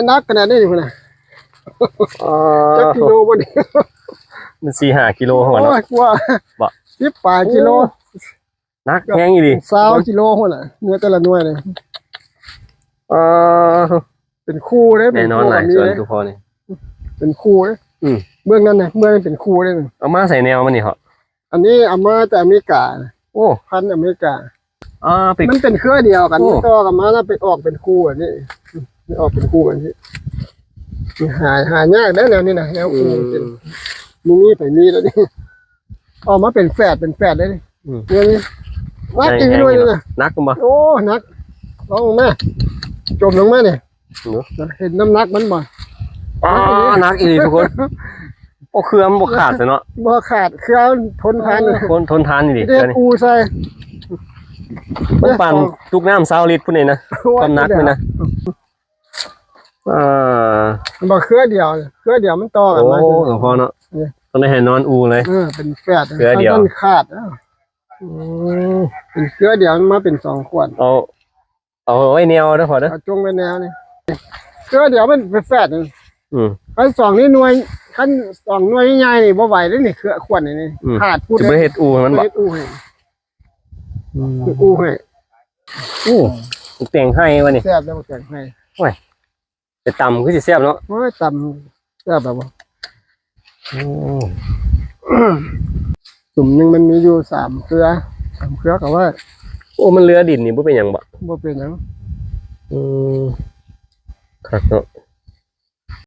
ໜັກຂະໜາດນີ້ພຸ້ນນະ. ອໍ ຈັກກິໂລບໍ່ນີ້? ມັນສີ່ຫ້າກິໂລພຸ້ນນະ. ໂອ້ຍ ກວ່າ ບໍ່ ສິບປາຍກິໂລ. ໂອ້ ໜັກແຮງອີ່ຫຼີ. ຊາວກິໂລພຸ້ນນະ ເນື້ອແຕ່ລະໜ່ວຍນີ້. ອໍ ເປັນຄູ່ເດ້ ເປັນຄູ່ກໍມີເດ້. ແນ່ນອນຫຼາຍສ່ວນ ຄືພໍນີ້ ເປັນຄູ່ເດ້. ອືມ ເບື້ອງນັ້ນນະ ເບື້ອງນັ້ນເປັນຄູ່ເດ້. ເອົາມາໃສ່ແນວມັນນີ້ເພາະ ອັນນີ້ເອົາມາຈາກອາເມລິກາ. ໂອ້ ພັນອາເມລິກາ. ອ່າ ໄປ ມັນເປັນເຄືອດຽວກັນ. ໂອ້ ມັນຕໍ່ກັນມາແລ້ວໄປອອກເປັນຄູ່ອັນນີ້ ໄປອອກເປັນຄູ່ອັນນີ້. ຫາ ຫາຍາກເດ້ແນວນີ້ນະ ແນວຄູ່. ອືມ ບໍ່ມີໃຜມີແລ້ວນີ້. ອອກມາເປັນແຝດ ເປັນແຝດເດ້ນີ້. ອືມ ເລື່ອງນີ້ໜັກອີ່ຫຼີ ແຮງໆ ເລີຍນີ້ນະ. ໜັກບໍ່? ໂອ້ ໜັກ. ລອງມາ ຈົມລົງມານີ້. ເນາະ ເຫັນນ້ຳໜັກມັນບໍ່? ອໍ ໜັກອີ່ຫຼີທຸກຄົນ. ໂອ້ ເຄືອມັນບໍ່ຂາດຊະເນາະ. ບໍ່ຂາດ ເຄືອມັນທົນທານ. ເອີ ຄົນທົນທານອີ່ຫຼີ ເຮັດເຄືອນີ້ ອູ່ໃສ່. ມັນປານຕຸກນ້ຳຊາວລິດພຸ້ນນີ້ນະ. ໂອ້ຍ ຄວາມໜັກນີ້ນະ. ອ່າ ບໍ່ ເຄືອດຽວ ເຄືອດຽວມັນຕໍ່ກັນມາ. ໂອ້ ສະເພາະເນາະ ນີ້ ຕ້ອງໄດ້ໃຫ້ນອນອູ່ເລີຍ. ເອີ ເປັນແຝດ ເຄືອດຽວ ມັນຂາດ. ອືມ ເປັນເຄືອດຽວ ມັນມາເປັນສອງຂວັນ. ເອົາ ເອົາໄວ້ແນວເດີພໍ່ເດີ ເອົາຈົ່ງໄວ້ແນວນີ້. ເຄືອດຽວມັນເປັນແຝດນີ້. ອືມ ຄັນສອງນີ້ໜ່ວຍ ຄັນສອງໜ່ວຍໃຫຍ່ໆນີ້ບໍ່ໄຫວເດ້ນີ້ ເຄືອຂວັນນີ້. ອືມ ຂາດພຸ້ນ ຊິບໍ່ເຮັດອູ່ໃຫ້ມັນບໍ່? ເຮັດອູ່ໃຫ້. ອືມ ເຮັດອູ່ໃຫ້. ໂອ້ ແຕງໄຮ່ວະນີ້. ແຊບແລ້ວແຕງໄຮ່. ໂອ້ຍ ໄປຕຳຄືຊິແຊບເນາະ. ໂອ້ຍ ຕຳແຊບແລ້ວບໍ່? ໂອ້ ຊຸມໜຶ່ງມັນມີຢູ່ສາມເຄືອ ສາມເຄືອກໍວ່າ. ໂອ້ ມັນເຫຼືອດິນນີ້ບໍ່ເປັນຫຍັງບໍ່? ບໍ່ເປັນຫຍັງ. ອືມ ຄັກເນາະ.